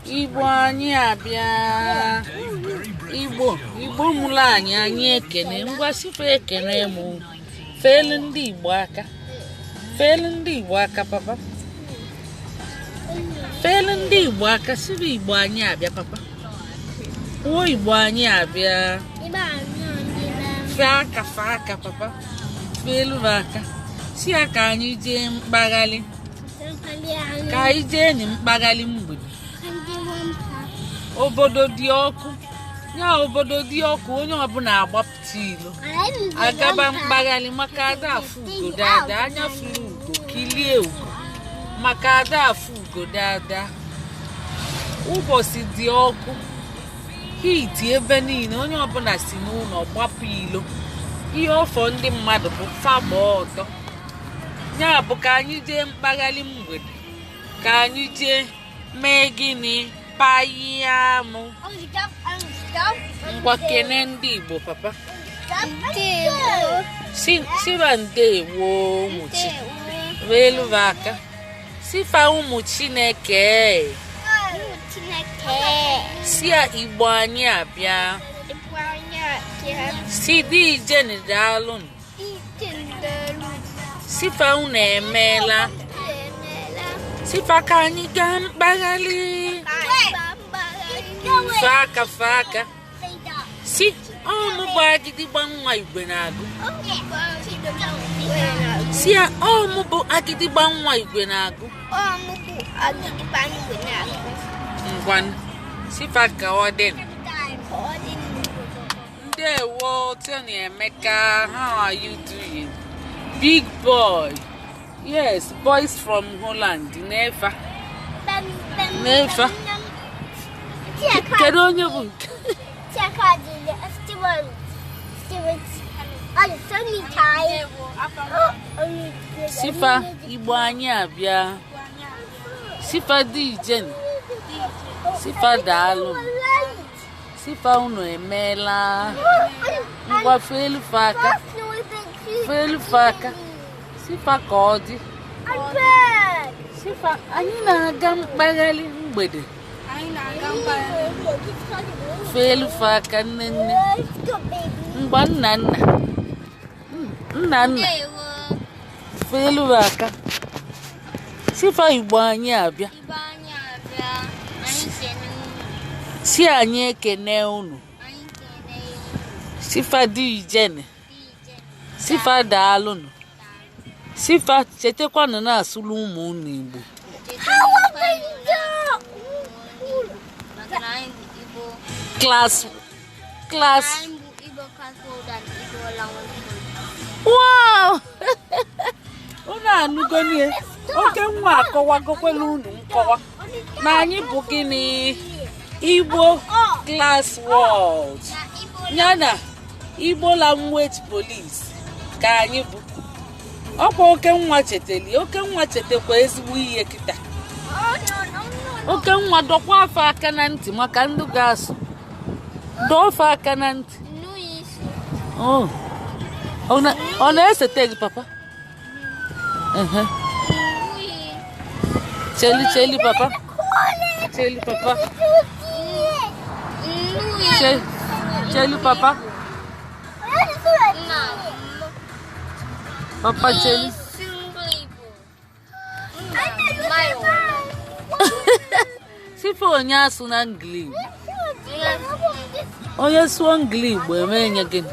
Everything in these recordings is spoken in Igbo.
Igbo anyị abịa. Igbo, Igbo mụrụ anyị, anyị ekene. Ngwa, sị fa ekene m. Feelu ndị Igbo aka, feelu ndị Igbo aka, papa. Feelu ndị Igbo aka, sị fa Igbo anyị abịa. Papa, kwuo, "Igbo anyị abịa." Fee aka, fee aka, papa. Feelu aka, si ya ka anyị jee mkpaghalị, ka anyị jee ni mkpaghalị mgbede. Obodo dị ọkụ ya, obodo dị ọkụ, onye ọbụla agbapụta ilo agaba mkpaghalị maka ada afụ ugo dada. Anya furu ugo kilie ugo, maka ada afụ ugo dada. Ụbọchị dị ọkụ, heat ebe niile, onye ọbụla si n'ụlọ gbapụ ilo. Ihe ọfọ ndị mmadụ bụ fa gbaa ọtọ. Ya bụ ka anyị jee mkpaghalị mgbede, ka anyị jee mee gịnị? Payamụ. Ngwa, kene ndị Igbo, papa. Siba ndewo, ụmụ chi. Welu aka, sifa ụmụ Chineke. Si ya Igbo anyị abịa. Si dị ijeni, daalụnụ. Sifa unu emeela. Sifa ka anyị gaa mkpaghalị. Fee aka, fee aka. Si ọmụ bụ agịdịgba nwa igwe na-agụ. Si ya ọmụ bụ agịdịgba nwa igwe na-agụ. Ngwanụ, sifa ka ọ dị. Ndewo, Tony Emeka. How are you doing? Big boy. Yes, boys from Holland. Never. Never. Kedu onye bụ nke? Sifa Igbo anyị abịa. Sifa dị ijen. Sifa daalụ. Sifa unu emeela. Ngwa, feelu fa aka, feelu fa aka, sifa ka ọ dị. Sifa anyị na-aga mkpagharị mgbede. Feelu fa aka, nne nne. Ngwa, nna nna, nna nna, feelu fa aka, sifa Igbo anyị abịa. Si anyị ekene unu. Sifa dị ijene. Sifa daalụnụ. Sifa chetakwanụ na-asụrụ ụmụ unu Igbo. Class, class. Wow, unu anụgonie oke nwa akọwagokwala unu nkọwa na anyị bụ gịnị? Igbo Class World ya na Igbo Language Police ka anyị bụ. Ọkwa oke nwa cheteli, oke nwa chetakwa ezigbo ihe kịta. Oke nwa, dọkwa afọ aka na ntị maka ndị ga-asụ. Dọọ afọ aka na ntị. Oh. Ọ na-esete gị, papa? Cheli, cheli, papa. Cheli, papa. Cheli, papa. Papa, cheli. Sifa onye asụ na Ngili Igbo. Onye sụọ Ngili Igbo, eme nye gịnị?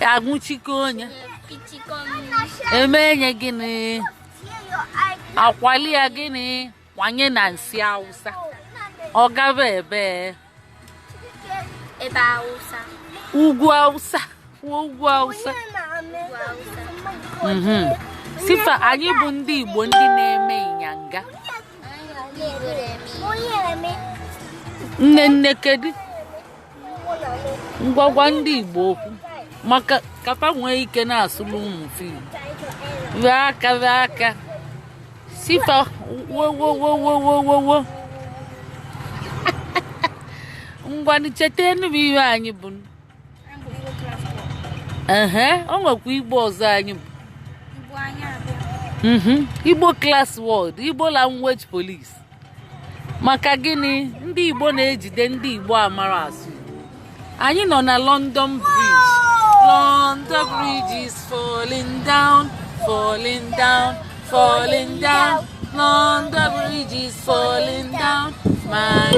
Agwụchiko onye. Eme nye gịnị? Akwali ya gịnị? Kwanye na nsị Awụsa. Ọ gaba ebe? Ebe Awụsa. Ugwu Awụsa. Kwuo ugwu Awụsa. Sifa anyị bụ ndị Igbo ndị na-eme ịnyanga. Nne nne, kedu? Ngwa, gwa ndị Igbo okwu maka ka fa nwee ike na-asụrụ ụmụ fa Igbo. Wee aka, wee aka. Sifa wo wo wo wo wo wo wo. Ngwanụ, cheta bụ ihe anyị bụ. Ehe, o nwekwa Igbo ọzọ anyị bụ. Igbo Class World, Igbo Language Police. Maka gịnị? Ndị Igbo na-ejide ndị Igbo amara asụ Igbo. Anyị nọ na London Bridge. London Bridge is falling down, falling down, falling down. London Bridge is falling down, my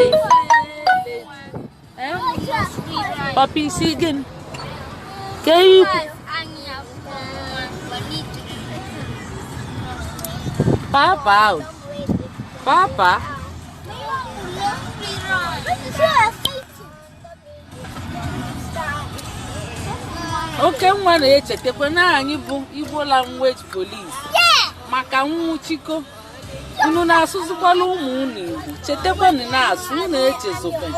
fair. Eh? Papa, isi gịnị ka ihe ikwu? Papa ahụ. Papa. Oke nwa na-echetakwa na anyị bụ Igbo Language Police maka nwụchiko unu na-asụzikwala ụmụ unu Igbo. Chetakwanụ na-asụ, unu echezokwa.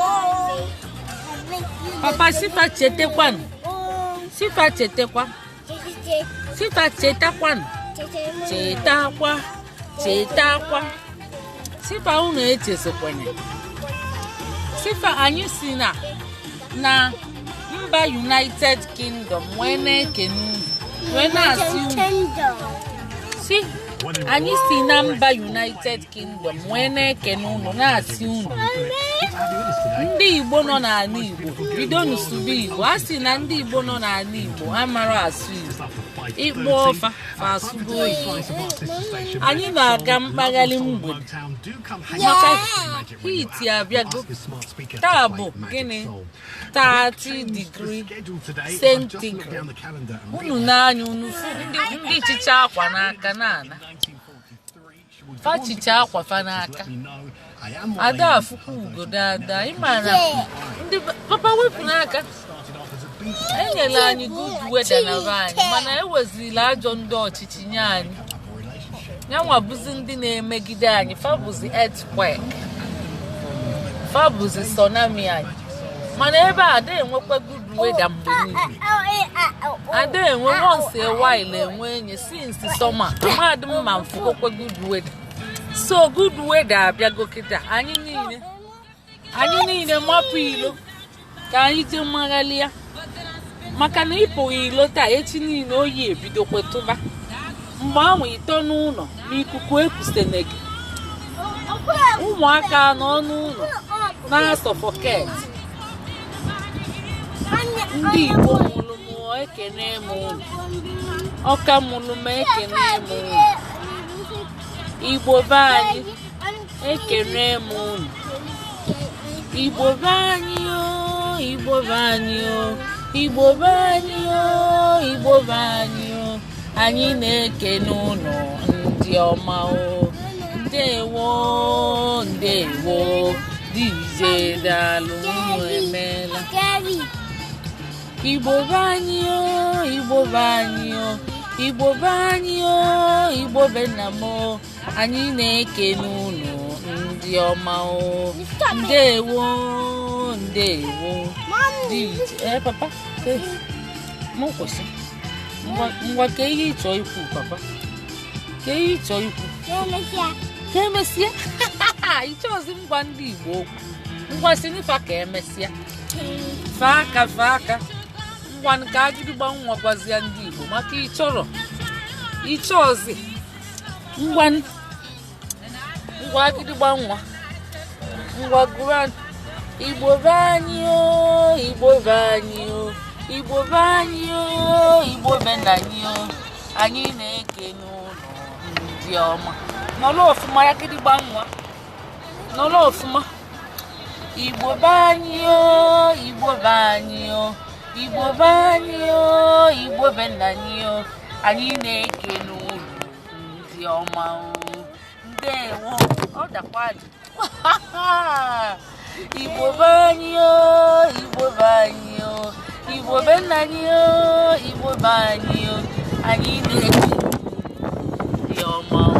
Papa, sị fa chetakwanụ, sị fa chetakwa, sị fa chetakwanụ, chetakwa, chetakwa. Sị fa unu echezokwana. Sị fa anyị si na na mba United Kingdom wee na-ekene unu, wee na-asị unu, si anyị si na mba United Kingdom wee na-ekene unu, na-asị unu ndị Igbo nọ n'ala Igbo, bidonu sụba Igbo. A sị na ndị Igbo nọ n'ala Igbo amara asụ Igbo. Ịkpọ fa, fa asụba oyibo. Anyị na-aga mkpagharị mgbede maka heat abịago. Taa bụ gịnị? 30 degree centigrade. Unu n'anya unu fụ ndị chicha akwa n'aka na-ana. Fa chicha akwa fa n'aka, ada afụkwa ugo dada. Ịma na ndị papa wepụ n'aka enyela anyị good weather na be anyị, mana ewezila ajọ ndị ọchịchị nye anyị. Yanwa bụzi ndị na-emegide anyị. Fa bụzi earthquake, fa bụzi tsunami anyị. Mana ebe a ada enwekwa good weather mgbe niile, ada enwe. Once a while enwe enye. Since summer, amadị m ma m fụgokwa good weather. So good weather abịago kịta. Anyị niile mapụ ilo ka anyị jee maghalịa, maka na ịpụghị ilo taa, echi niile oyi ebidokwa tụba. Mgbe ahụ ịtọ n'ụlọ ma ikuku ekusene gị, ụmụaka nọ n'ụlọ na-asuffocate. Ndị Igbo mụrụ m, ekene m unu. Ọka mụrụ m, ekene m unu. Igbo be anyị, ekene m unu. Igbo be anyị o, Igbo be anyị o, Igbo be anyị o, Igbo be anyị o, anyị na-ekene unu ndị ọma o. Ndewo, ndewo. DJ, daalụ, unu emeela. Igbo be anyị o, Igbo be anyị o, Igbo be anyị o, Igbo be nna m o, anyị na-ekene unu ndị ọma o. Ndewo, ndewo. DJ, ee papa, mụ kwụsị. Ngwa, ngwa, ka ihe ịchọ ikwu, papa, ka ihe ịchọ ikwu. Ka emesịa. Ịchọzi ngwa ndị Igbo okwu. Ngwa, si n'ifa ka emesịa. Fee aka, fee aka. Ngwa, ka agịdịgba nwa gwazie ndị Igbo maka ịchọrọ ịchọzi. Ngwa, ngwa, agịdịgba nwa, ngwa, gụrụ. Igbo be anyị o, Igbo be anyị o, Igbo be anyị o, Igbo be nna anyị o, anyị na-ekene unu ndị ọma. Nọrọ ọfụma ya, gịdịgba nwa, nọrọ ọfụma. Igbo be anyị o, Igbo be anyị o, Igbo be anyị o, Igbo be nna anyị o, anyị na-ekene unu ndị ọma o. Ndewo. Ọ dakwa ajụ. Igbo be anyị o, Igbo be anyị o, Igbo be nna anyị o, Igbo be anyị o, anyị na-ekene ndị ọma o.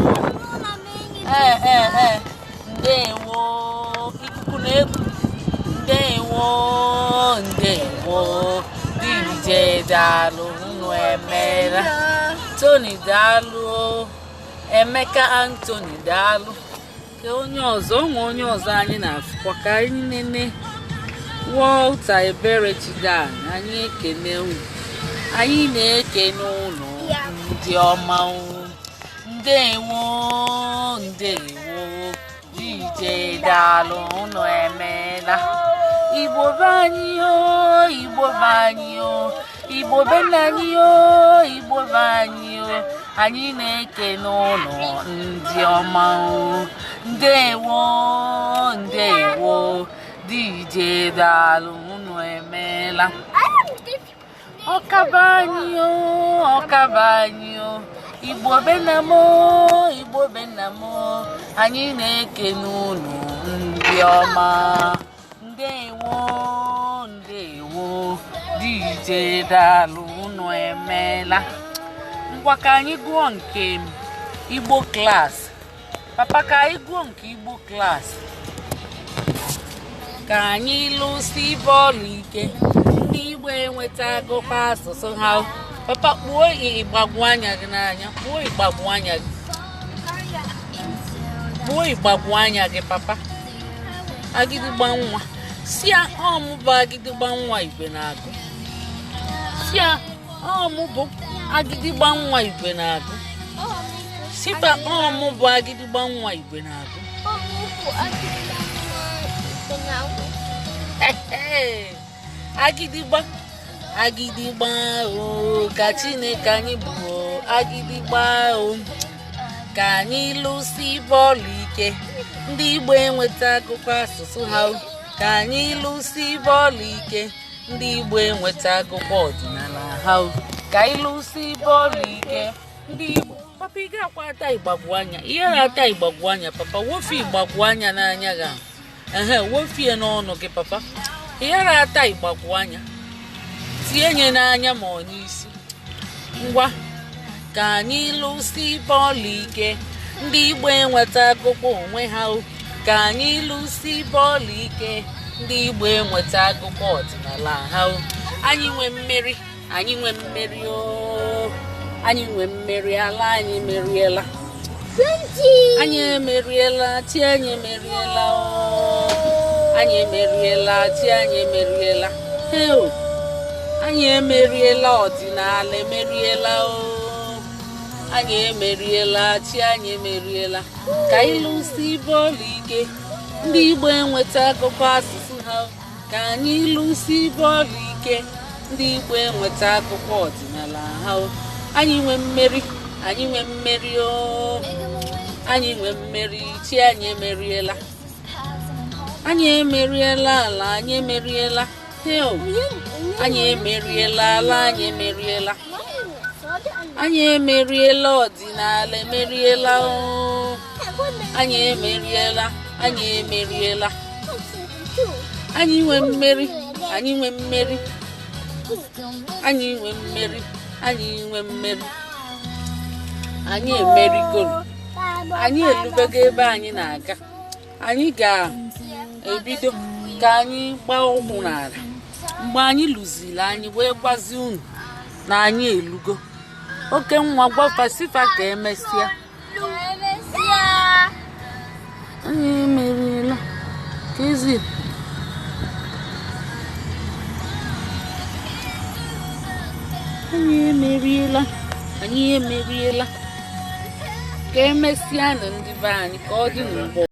Ee, ee, ee, ndewo. Ikuku na-eku. Ndewo, ndewo. DJ, daalụ, unu emeela. Tony, daalụ. Emeka Anthony, daalụ. Ka onye ọzọ onwe, onye ọzọ anyị na-afụkwa ka anyị nene. Walter Eberechidan, anyị ekene unu. Anyị na-ekene unu, ndị ọma. Ndewo, ndewo. DJ, daalụ, unu emeela. Igbo be anyị o, Igbo be anyị o, Igbo be nna anyị o, Igbo be anyị o, anyị na-ekene unu, ndị ọma o. Ndewo, ndewo. DJ, daalụ, unu emeela. Ọkaba anyị o, ọkaba anyị o, Igbo be nna m o, Igbo be nna m o, anyị na-ekene unu, ndị ọma. Ndewo, ndewo. DJ, daalụ, unu emeela. Ngwa, ka anyị gụọ nke Igbo Class. Papa, ka anyị gụọ nke Igbo Class. Ka anyị lụsi bọọlụ ike, ndị Igbo enwetagokwa asụsụ ha. Papa, kpuo ịgbagwu anya gị n'anya, kpuo ịgbagwu anya gị, kpuo ịgbagwu anya gị. Papa, agịdịgba nwa si ya ọmụ bụ agịdịgba nwa igwe na-agụ. Si ya ọmụ bụ agịdịgba nwa igwe na-agụ. Sifa ọmụ bụ agịdịgba nwa igwe na-agụ. Ọmụ agịdịgba nwa igwe na-agụ. Agịdịgba, agịdịgba o, ka Chineke anyị bụ o, agịdịgba o. Ka anyị lụsi bọọlụ ike, ndị Igbo enweta akụkọ asụsụ ha o. Ka anyị lụsi bọọlụ ike, ndị Igbo enweta akụkọ ọdịnala ha o. Ka anyị lụsi bọọlụ ike, ndị Igbo. Papa, ị ga-akwa ata ịgbagwu anya, ihe na-ata ịgbagwu anya. Papa, wofe ịgbagwu anya n'anya gị ahụ. Ehe, wofie n'ọnụ gị. Papa, ihe na-ata ịgbagwu anya, tinye nye n'anya ma ọ n'isi. Ngwa, ka anyị lụsi bọọlụ ike, ndị Igbo enweta akụkọ onwe ha o. Ka anyị lụsi bọọlụ ike, ndị Igbo enweta akụkọ ọdịnala ha o. Anyị nwe mmeri, anyị nwe mmeri o, anyị nwe mmeri. Ala anyị meriela. 20. Anyị emeriela, chi anyị emeriela o. Anyị emeriela, chi anyị emeriela. Heo, anyị emeriela, ọdịnala emeriela o. Anyị emeriela, chi anyị emeriela. Ka anyị lụsi bọọlụ ike, ndị Igbo enweta akụkọ asụsụ ha. Ka anyị lụsi bọọlụ ike, ndị Igbo enweta akụkọ ọdịnala ha. Anyị nwe mmeri, anyị nwe mmeri o, anyị nwe mmeri. Chi anyị emeriela, anyị emeriela. Ala anyị emeriela. Heo, anyị emeriela, ala anyị emeriela. Anyị emeriela, ọdịnala emeriela o. Anyị emeriela, anyị emeriela. Anyị nwe mmeri, anyị nwe mmeri, anyị nwe mmeri, anyị nwe mmeri. Anyị emerigoro. Anyị elubego ebe anyị na-aga. Anyị ga-ebido ka anyị gbaa ụkwụ n'ala. Mgbe anyị lụziri, anyị wee gwazi unu na anyị elugo. Oke nwa, gwafasifa ka emesịa. Emesịa. Anyị emeriela. Ka ezi anyị emeriela, anyị emeriela. Ka emesịa na ndị be anyị, ka ọ dị n'ugbo.